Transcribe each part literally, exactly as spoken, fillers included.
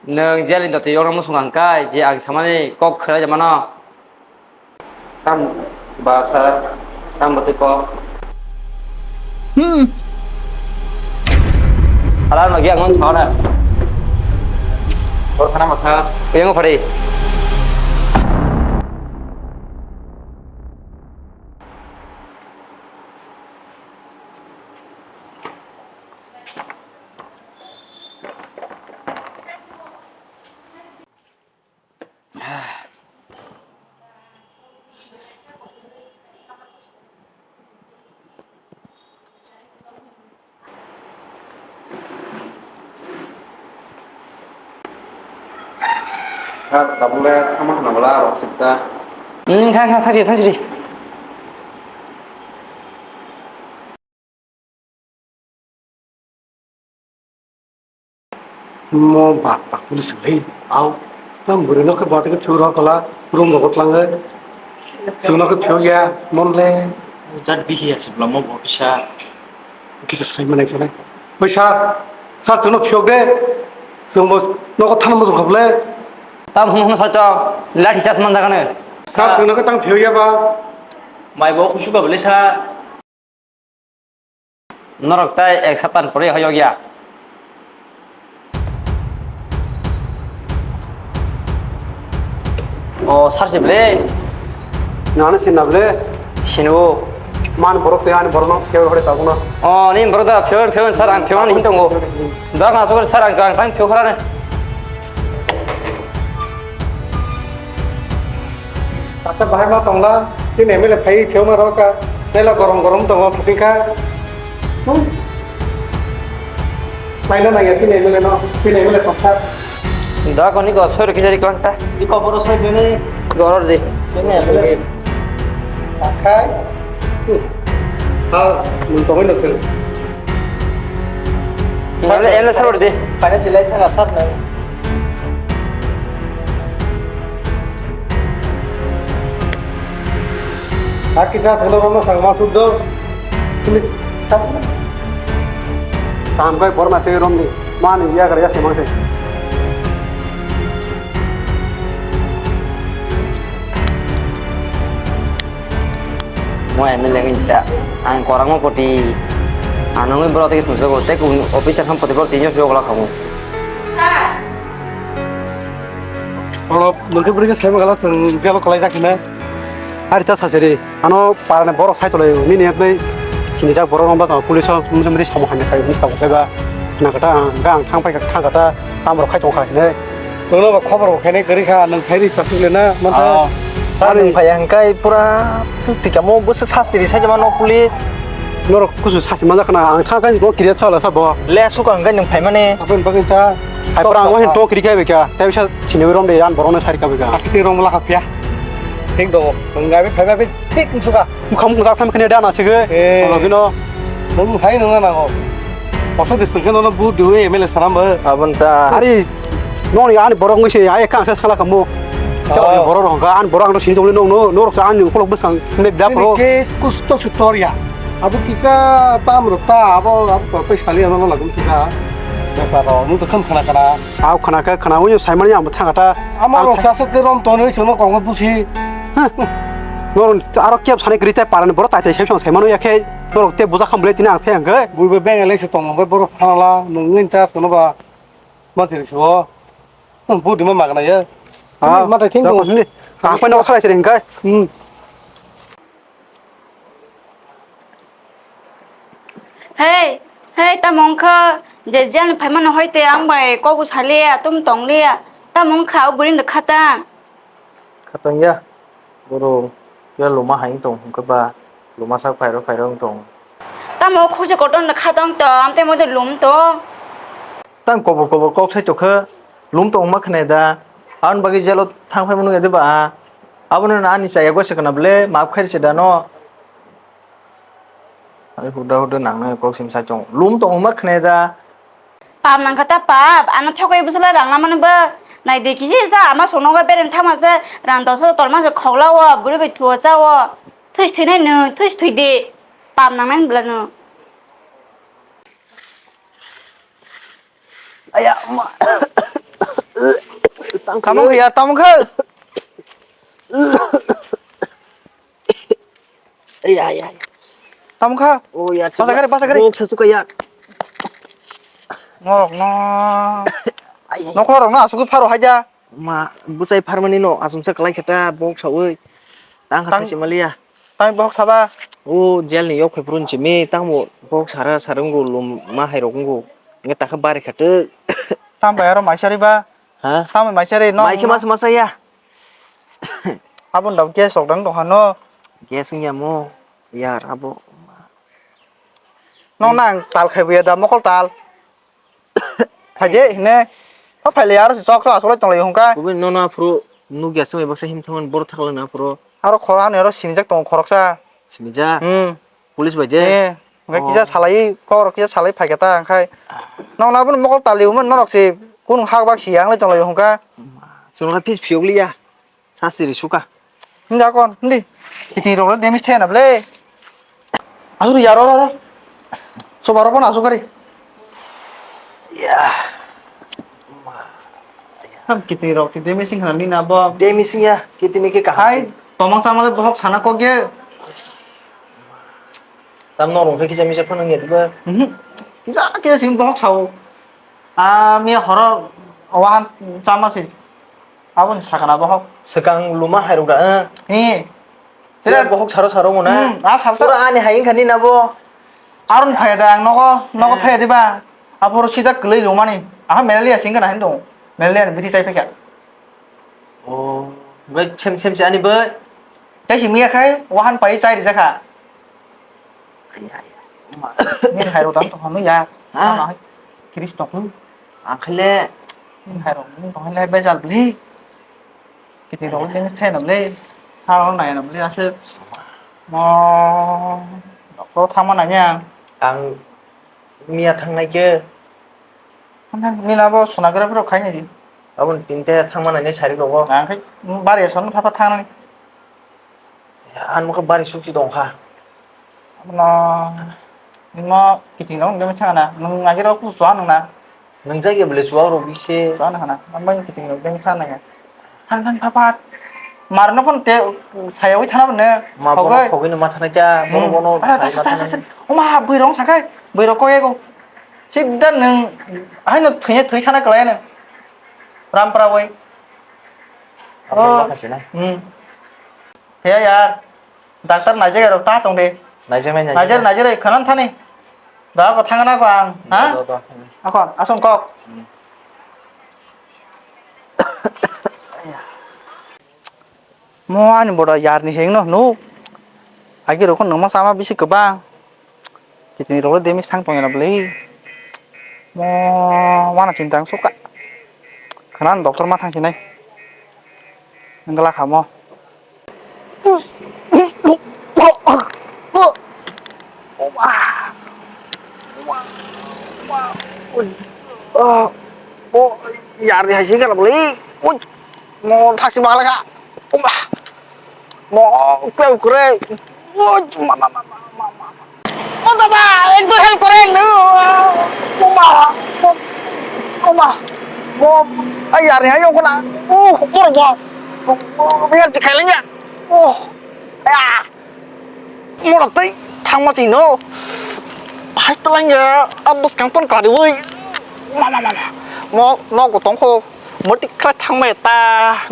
Nwng jeli dotwi yokno muchung ang kai, je ang samani kok khwlai mano. Tam ba sir, tam bwtwi kok. Hmm. Hala no giang ngon thora. Kor khana ma sir. Yang phari. Sir, tabuk le thangma khna bwla rok sukta. Hmm, kha, kha, thang sidi, thang sidi. Mo bak bak puli sili. Au. Tam buri no khe bati khe phuru kola. Room rogo tlangai. Sung no khe phuru ya. Mon le. Jat bihi asi bla mo bo kisa. Kisa sai manai sanai. Oi sir. Sir, chwngno phiyok de. Chwngbo nogo thana mujung khaple. Tam hwn hwn sai to. Lathi chas man jagane. Sir, chwngno khe tang phiyok ya ba. Mai bo khusu ba bole sir. Norok tai ek saptan pore hoyok ya. O, sir se ble. Nana sinna ble. Sino. Man borok se ani borokno khe hore tabukno. O, ni borok da phewon phewon sir ang phewon hin tongo. Dok na sokor sir ang ang tang phew khara ne. Kaka bahai ma tongla, chini M L A phai phiyokma rok ka, nela gorom gorom tongo khasing kha. Hmm. Paina nangya chini M L A no, chini M L A tongkha. Da koni go soi rokhi jari klangta. Di ko boro soi dene. Goror di. Chini M L A. Akhai. Hmm. Ha, mun tongoi no sel. Sar, ele, ele sar di. Paina silai thaga sar na. Aki sa thelo rono sa ma suddo. Tini. Tam kai bor ma se rom ni. Ma ni ya gar ya se ma se. Mo M L A wngkha, ang kwrwngma koti, ang nungwi borok tei tongjago, tei kubun officer ham poti borok tini phiyok wla khamu. Oro nungkhe bwrwi khe seleng gala chwng galo kwlai jak hino. Ari ta sajari, ano parani borok sai tolai nini yakbai sinijak borok romba tong police o mudi mudi samung hamya khai hwnwi tabuk khe ba khna kata ang thang pai kha thang kata tamo rok khai tong kha hinwi. Nono ba khobor bo khainai kwrwi kha, nwng phai ri chasuk le na, mantha. Ah. Ani nwng phai hwnkhe pura sasti kamo bwswk sasti ri sai mano police. Norok kusu sasti manjak khna, ang thang khe bo kiriya thangla sabo. Le asuk ang khe nwng phai mani. Aboni bagwi ta. Hai pura ang wahin to kiri khe bikha, tei bisa chini rom de yan borok no sari kha bikha. Akiti rom la kha phiya. Thik do, nwng abi phai ba bi thik wngsuka. Bukhang mung jak tham khne da na sige. Eh. Olo bino. Nwng hai nwng na nango. Oso de sengke nono bu duwe M L A sanam ba. Abon ta. Ari noni ani borok ngise ai ka sa sala kamu. Oh. Borok rong ka an borok ang sini tongni nong no norok ani ukolok bwsang ne bya pro. Case kusto sutor ya. Abu kisa tam rok ta abo abo to sali ano lagum sika. Bepar ro nung to kham khana khana. Au khana kha khana ui saimani ang thanga ta. Ama rok sa se rom to noi sono kong busi. Hah. Norok aro kep sani kwrwi tei parani borok tai tai sai song sai mano ya khe norok tei buja kham bwlai tini ang thai ang khe. Buibo beng elai se tong bai borok phanala nwng ngin ta sono ba ma thiri so. Budi ma magna ya. Ah, ma tai thing dong. Kaham pai no khalai seri hingkai. Hmm. Hei, hei, tamo wngkha je jani phaimano hoi tei ang bai kok bo saliya, tum tongliya, tamo wngkha o bwrwi no khatang. Khatang ya, boro ya luma hai wng tong hwnkhe ba luma sak phairo phairo wng tong. Tamo o khukje kotor no khatang tong, tei mo de lum tong. Tang kobor kobor kok sai tokha, lum tong ma khnai da, aboni bagwi jelo thang phai mano ya de ba, abono ani chaya gose kana bole maaf khairi se da no. Ai huda huda nangnai kok sim sa chong. Lum tong ma khne da. Pap nang kha ta pap. Ano thokoi bwsala rang lamani ba. Nai de kisi sa ama sono ga beren thama se rang dosa tolma se khogla wa buri bai thuo cha wa. Thuis thuinai no, thuis thui de. Pap nangnai bla no. Aya ma. Tamo kha ya, tamo kha. Ai, ai, ai. Tamo kha. Oh, ya, basa gari, basa gari. Bok sa suka ya. Norok no. Ai, ai. Nokla rok no asuk pharo haja. Ma, bwsai pharmani no asumsa kwlai khe ta bok saui. Tang kha. Tang, saisi maliya. Tang bok saba. O jail ni yok phai phuru simi tang bo bok sara sara wngkho lum ma hai rok wngkho. Nge takha bari kha tw. Tang bai aro maisari ba. Ha? Tang bai maisari no. Mai khe mas masa ya. Abon dam gas rok dang dong hano. Gas wngya mo. Yar abo. No nang tal khai buya da mokol tal. Phaide hine. Pha phaile aro se chok chok aswk lai tong lai hwnka. Kubui nono aphuru nukya swngwi baksa him thangmani borok thakla na aphuru. Aro khoro ani aro sinijak tongo khoroksa. Sinijak? Hmm. Police bai de? Eh. Hwnka kisa salai kok rok kisa salai phaikha ta hwnkhai. Nokna abono mokol taliwi mano norok se kunu hak bak siya wng lai tong lai hwnka. Chwng khe phis phiyok liya. Sasti ri suka. Hindi akon, hindi. Kiting rok le damage thaya na ble. Asuk ya, ro, ro, ro. Soba rok bono asuk kari. Ya. Ham kiting rok ti damage wngkha na nini abo. Damage wngya, kiting ni khe kaham. Hai, se. Tomang sama le bohok sana kok ye. Tam norok khe kisa misa phano wngya diba? Mhm. Kisa kisa simi bohok sao. Ah, miya horo wahan chama se. Aboni sakana bohok. Swkang luma hai rok da, eh. He. Sira bohok saro saro mona. Hmm, a salsa. Pura ani hai wngkha nini abo. Aron phaya da ang nogo, nogo thaya diba. Aphuru sida kwlwi lumani. Aha malaria singkha na hin dong. Malaria ni bithi chai phakya. Oh, bai sem sem se ani bai. Tei si miya khai wahan pai chai rijak kha. Nini hai rok tang tong hwnwi ya. Ha? Tamo hai Kristo khe. Ang khe le. Nini hai rok nini tong hai le bejal bwlwi. Kiting rok le nini thai nam le. Sa rok nai nam le ase. Mo. Ko thangma nai ya. Ang miya thangnai khe. Nini abo sonography rok khai nai di. Abo tinte thangma nai sari rogo. Ang khe bari son pha pha thangnani. Ang mokhe bari sukti tongkha. Abono nino kiting rok nungwi thangna. Nung agiro kuchua nungna. Nung jagya bole chuwak rok bise. Chuwak nungna. Ang bai kiting rok nungwi thangna. Han han pha pha. Marno phone te sayawi thana bone. Ma bono khogwi no ma thana kya, bono bono. Oma bui rong sakai. Bui rok koi ego. Sidda nung haino thwi thwi thana kwlai nung. Rampra wai. Oh. Hmm. He yar. Doctor naijak rok ta tong de. Naijak nai naijak. Naijak naijak khana thani. Da ko thangna ko ang, ha? Do, do, do. Ako, asong kok. Hmm. Mo ani boda yar ni heng no no. Agi rok no ma sama bisi kwbang. Kitini rok le demi sang tong ya na bwlwi. Mo wana chinta ang suka. Khana doctor ma thang sinai. Nangla kha mo. Yarni hai sing kana bwlwi. Mo thaksi bangla kha. Mo kle kre. Oi, ma, ma, ma, ma, ma, ma. O dada, ekটু help করেন. O ma, o, o ma. Mo, ay, yari, ay, yung ko na. Oh, moro mo. Mo, mo, mo, help kailan ya. Oh, ya. Moro tei, thangma si no. Hai talang ya, abos kang ton kari, oi. Ma, ma, ma, ma. Mo, no, ko tong ko. Mati kra thangmai ta,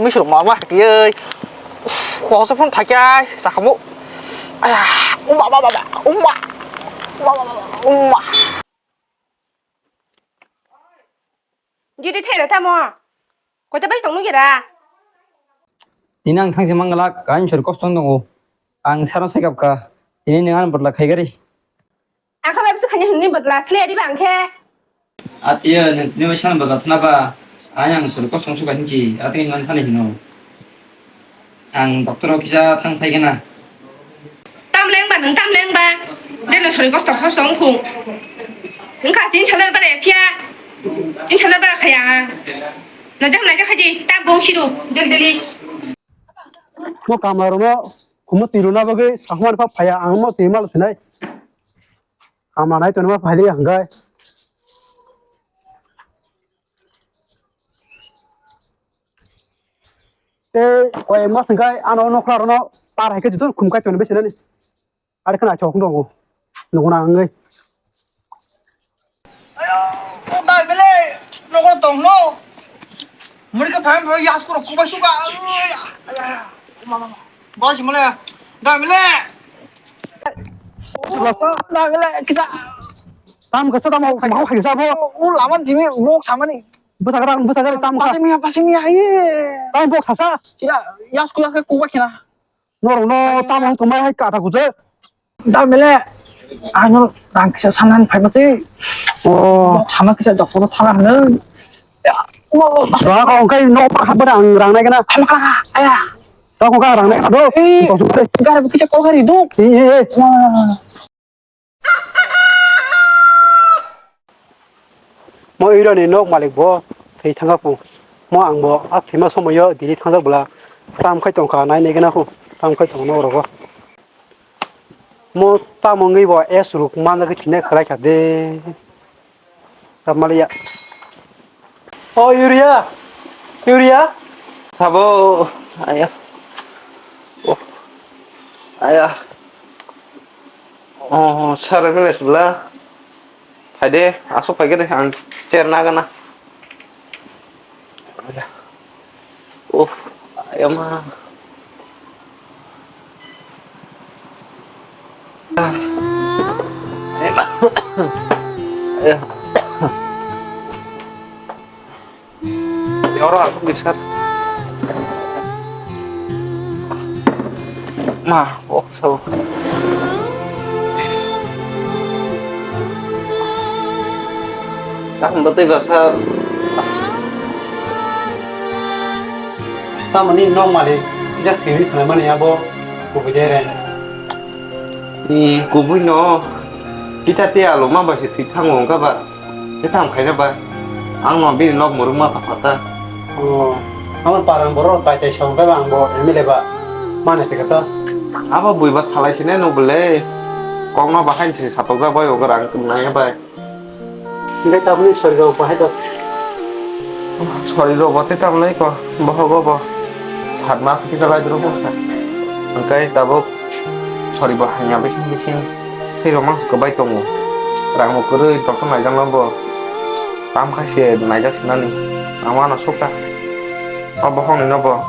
misur mama hakiyai. Koso phone thakya, sakamu. Aya, uma, uma, uma, uma. Uma, uma, uma, uma. Duty thai rw tamo? Koita bai tong nugera? Tini ang thangsi manglak, kain sori kosto tongo. Ang saro sai kapka. Tini nang ang botla khaigari. Ang kha bai bwswk khaina hwnwi bwdla sle riba ang khe. Atiyo, nwng tini waisa bwdla thwna ba, ayang sori kosong suka hinchi, atwng nang thani hino. Ang doctor o kisa thang phai gana. Tam leng ba, nwng tam leng ba. Deno sori kosong kosong wngkhu. Wngkha tin salar bara phiya. Tin salar bara khaya. Najak najak khaji, tam bong siru, del deli. Mo kamla rono, kumo tiruna bagwi, sahwan pha phaya, ang mo timal phinai. Ama nai tonima phaili hanggai. Tei koi mas hwnkhe ano nokra rono par hai khe joto khum kai tongni bese nani. Ari khna chok tongo. Nukuna wngwi. O dai bele, nogo tong no. Muri ka phan phan yas ko ko basu ka. Ba si male. Dai bele. Dai bele kisa. Tam kasa tam mau mau hai sa bo. O laman jimi bok samani. Bwsakra bwsakra tam kasa. Pasimiya pasimiya ye. Tam bok sasa. Kira yas ko yas ko ba kina. Norokno tamo wng tongmai hai kata kuchuk. Da mele, ano rang kisa sanan phai basi. Oh. Bok sama kisa doktor thang ano. Ya, mo. Rang kong kai no pa habo rang rang nai kana. Hama kala, aya. Rang kong kai rang nai do. Eh, kong suk. Gara kisa kol kari do. Eh, eh, eh. Wah. Mo ironi nok malik bo thwi thangkha pu. Mo ang bo a thwima somoyo dili thangjak bwla tam khai tongkha nai nai gana pu. Tam khai tongno orogo. Mo tamo wngwi bo S ruk manjagwi thwina khlai kha de. Tamaliya. O Yuria. Yuria. Sabo. Aya. Oh. Aya. Oh, sir, wngkha sibla. Phaide, aswk phaikhe de, ang chair nagana. Uff, ayama. Ayama. Ayah. Yoro aku bisa. Ma, oh, so. Ang batwi basa. Tamoni nok malik, jak tini khlaimani abo kubui de re. Ni kubui no. Kita te alo ma bai se thik thango wngkha ba. Khe tamo khaina ba, ang no bini nok mwrwkma tongkha ta. Oh, amo parang borok tai tai song khe ba ang bo M L A ba mane teka ta. Abo bui ba salai sine no bole. Kok no bahai se satok ja bai ogo rang tung nai bai. Hingke tabuni sori rok bahai ta. Sori rok bo te tamo lai ko, bohogo bo. Phatma se kita lai dro bo sa. Hingke tabuk sori bo hanya bising bising. Tei rok mangsa kwbai tongo. Rang bo kwrwi, doctor naijakno bo tam khai se naijak sinani. Ang uanw sukha. O bokhokni no bo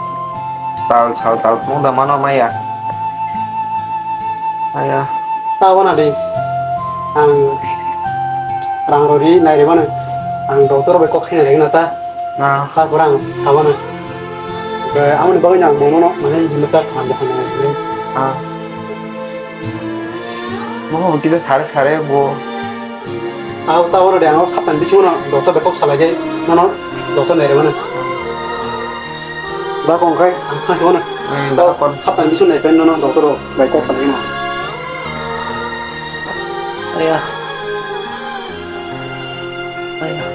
tal sal tal phunuk da mano maya. Aya. Ta wana di. Ang rang rori nai rimano. Ang doctor bai kok sinai rimano ta. Na. Ta pura ang sabana. Ke amoni bagwi ang mono no mane hinta tham da hinai. Ah. Mo kisa sare sare bo. Abo ta oro de, ang o saptan bisingo no doctor bai kok salai khe nono doctor nai rwmano. Ba kong khai ang khai rwmano. Hmm, ba kong. Saptan bisingo nai pen nono doctor bai kok salai no. Aya. Aya.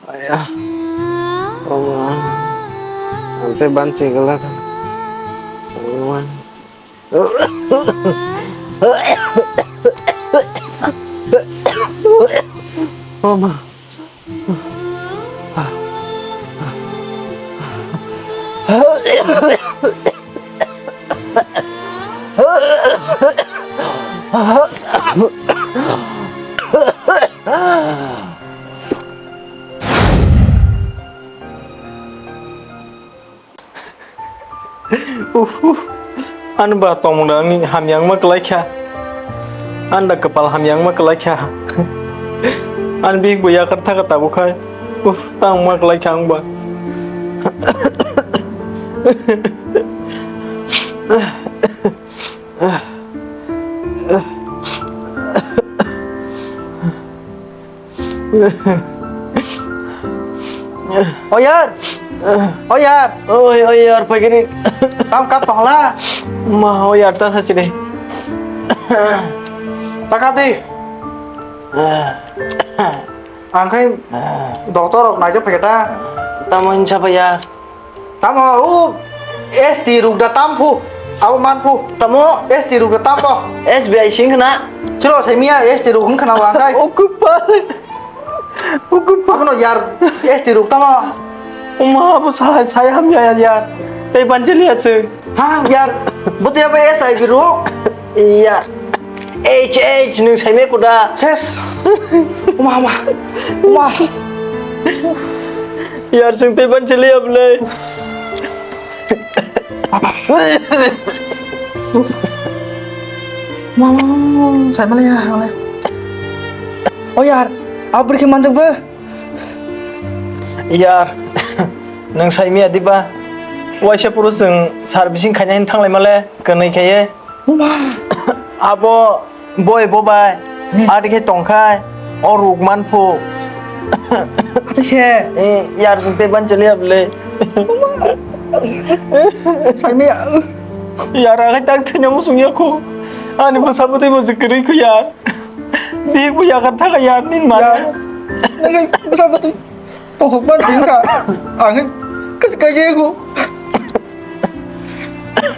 Aya. Oh, ang tei ban chegala. Oh, ang. Oh, ma. Uff, uff. Ani ba tongmung da ani hamya wngma kwlai kha. Ani da kwpal hamya wngma kwlai kha. Ani bihik bo yakar thaka tabuk khai. Uff, tang wngma kwlai kha ang ba. O yar! O yar! Oi, oi, yar, pagini. Tam kap pahla? Ma, o yar, ta sachide. Taka di. Ang khai doctor rok naijak phaikha ta. Tamo hinsa paya. Tamo, o, S T rukda tam phu. Abo man phu. Tamo? S T rukda tam bo. S B I sing khna. Chwlo sai miya S T ruk hwn khna wa kai. O kwpal. O kwpal. Abono yar S T ruk tamo. Uma, abo sai, sai hamya ya, ya. Tei banjili aswk. Ha, yar. Bwtwi abo S I B ro. Yar. H H, nwng saimai kuda. Ses. Uma, uma. Uma. Yar, sing tei banjili ablai. Uma, uma, uma, uma. Saimali ya, saimali. Oh, yar. Abri ke manjak be. Yar, nwng saimaya diba? Waisa phuru chwng servicing khaina hin thanglaimale, kwnwi khaiye. Abo boi bo bai, hmm, adi khe tongkhai, o ruk manphu. Ate se. Eh, yar, chwng tei ban chaliya bwle. Saimaya. Yar, akhai tak thwina muchung yakhu. Ani bwsa bwtwi bo kwrwi khu yar. Bihik bo yakar thaka yar, nini mane. Yar. Nini bwsa bwtwi. Tongthokma jingkha, ang khe kaisa kaijak ego.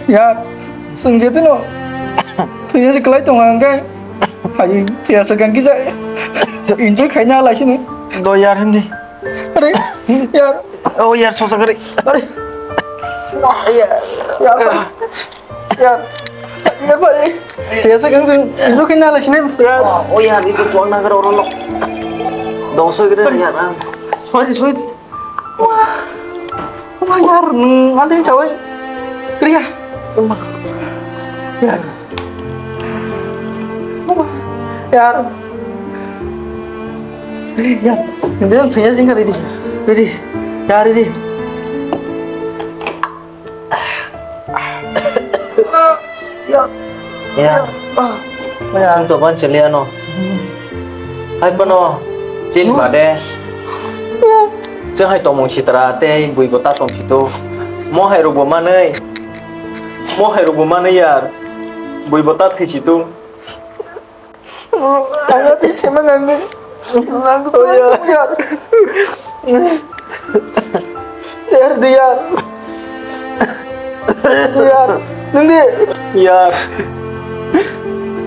Yar, chwng je tino thwina se kwlai tongo ang khe. Hai, thwiya se kang kisa enjoy khaina lai sini. Do yar hindi. Are, yar. Oh yar, sosa kari. Are. Yar. Yar. Yar. Yar, bari. Thwiya se kang sing. Ibu kena la sini, yar. Oh, oh, yar, ibu chuang na karo oro lo. Dong soi kene, yar, ah. Sorry, sorry. Wah. Wah, yar, hmm, nanti cawai. Kria. Yar. Wah, yar. Yar. Nanti yang thwiya sing kari di. Ready. Yar, ready. Ya. Ya. Chwng to ban chiliya no. Hai pano chil ma de. Chwng hai tongmung sitra tei bui bo ta tong situ. Mo hai rok bo manwi. Mo hai rok bo manwi yar. Bui bo ta thwi situ. Ang tei sema nangni. Ang tei yar. Yar di yar. Yar. Nang di. Yar.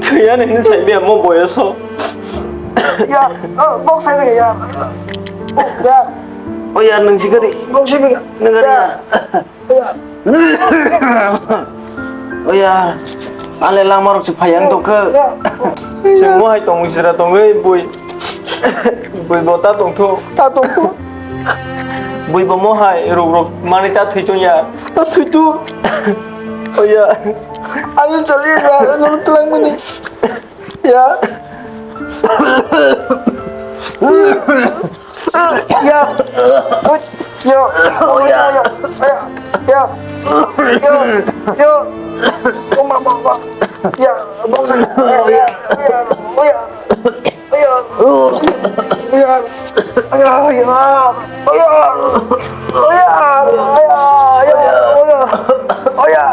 Tuya ni ni sai biya mo boyoso. Yar. Oh, bok sai biya yar. Oh, yar. Oh yar, nang sikari. Bok sai biya. Nang kari yar. Oya, ale lama rok se phai ang tongkha. Chwng mo hai tong sira tongwi bui. Bui bo ta tongthu. Ta tongthu. Bui bo mo hai rok rok mani ta thwi tong ya. Ta thwi tu. Oya. Ani chali ya, ano tlang mani. Ya. Ya. Ya. Ya. Ya. Ya. Ya. Ya. Oh, mama, mama. Ya. Ya. Ya. Ya. Ya.